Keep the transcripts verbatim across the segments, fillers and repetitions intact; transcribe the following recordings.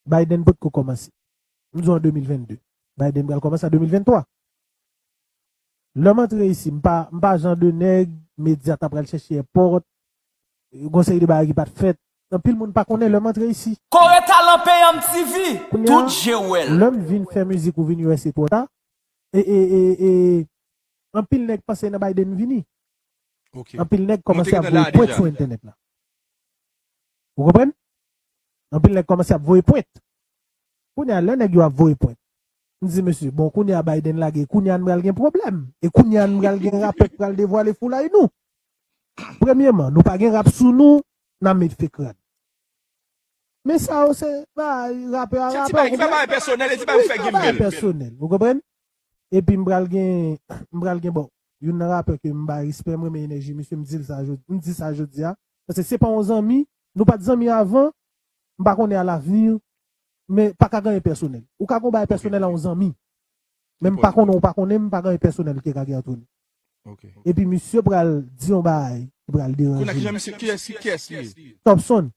Biden potko kòmanse. M di w an de mil vennde. Biden pral kòmanse an de mil venntwa. Lè m antre isi, m pa, m pa jan de nèg, medya ta pral chèche èpòt, gon seri de bagay ki pa t fèt. Anpil moun pa konnen lè m antre isi. Kore talan peyi an M T V, tout je wè l. Lè m vin fè mizik ou vin U S A twò ta, e, e, e, e, anpil nèg panse nan Biden m vini. Anpil nèg kòmanse ap voye pwent sou entènèt la. Ou konprann? Anpil nèg kòmanse ap voye pwent. Kounye a, lè nèg yo ap voye pwent, m di, mesye, bon, kounye a Biden lage, kounye a n pral gen pwoblèm. E kounye a n pral gen rapè k pral devwale foulay nou. Premyèman, nou pa gen rap sou nou, n ap met fake rad. Men sa yo se bagay rapè a rapè, ou konprann? Se ti bagay pèsonèl, e ti bagay ou fè gen bèl. Pèsonèl, ou konprann? Epi m pral gen, m pral gen, bon, youn nan rapè ke m bay respè, m renmen enèji misye, m di l sa jodi, m di sa jodi a. Paske se pa yon zanmi, nou pa t zanmi avan, m pa konnen alavni, men pa ka gen anyen pèsonèl. Ou ka gen yon bagay pèsonèl a yon zanmi. Men m pa konnen, ou pa konnen, m pa gen anyen pèsonèl ki ka gen ant nou. Epi misye pral di yon bagay ki pral deranje m. Kounye a, kijan misye, kiyès, kiyès li ye? Topson.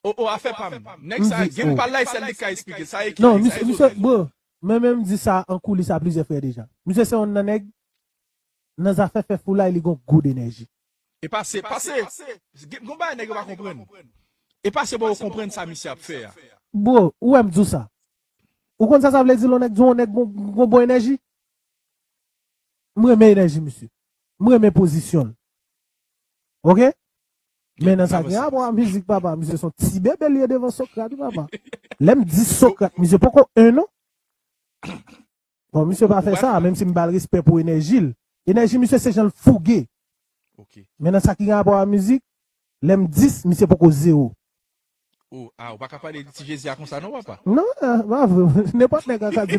O, o, afè pa m. Nèg sa, gen pal la, e sèl li k ka esplike. Sa e ki nèg sa, e kote? Non, misye, bro, mwen menm di sa an koulis a plizyè frè deja. Misye se yon nan nèg, nan zafè fè foulay, li gon gwo enèji. E pase, pase, gon bagay nèg yo pa konprann. E pase bon, yo konprann sa misye ap fè a. Bro, ou wè m di w sa. Ou konn sa sa vle di lè yon nèg di yon nèg gon, gon bon enèji? M renmen enèji misye. M renmen pozisyon l. Oke? Men nan sa gen rapò a mizik, papa, misye se yon ti bebe li ye devan Sokrat, wi, papa. Lè m di Sokrat, misye poko en, non. Bon, misye pa fè sa, menm si m ba l respè pou enèji l. Enèji misye se jan l fouge. Men nan sa ki gen rapò a mizik, lè m dis, misye poko zewo. O, a, ou pa ka pale de ti Jezi a konsa non, papa. Non, a, pa vre. Nenpòt nèg ka di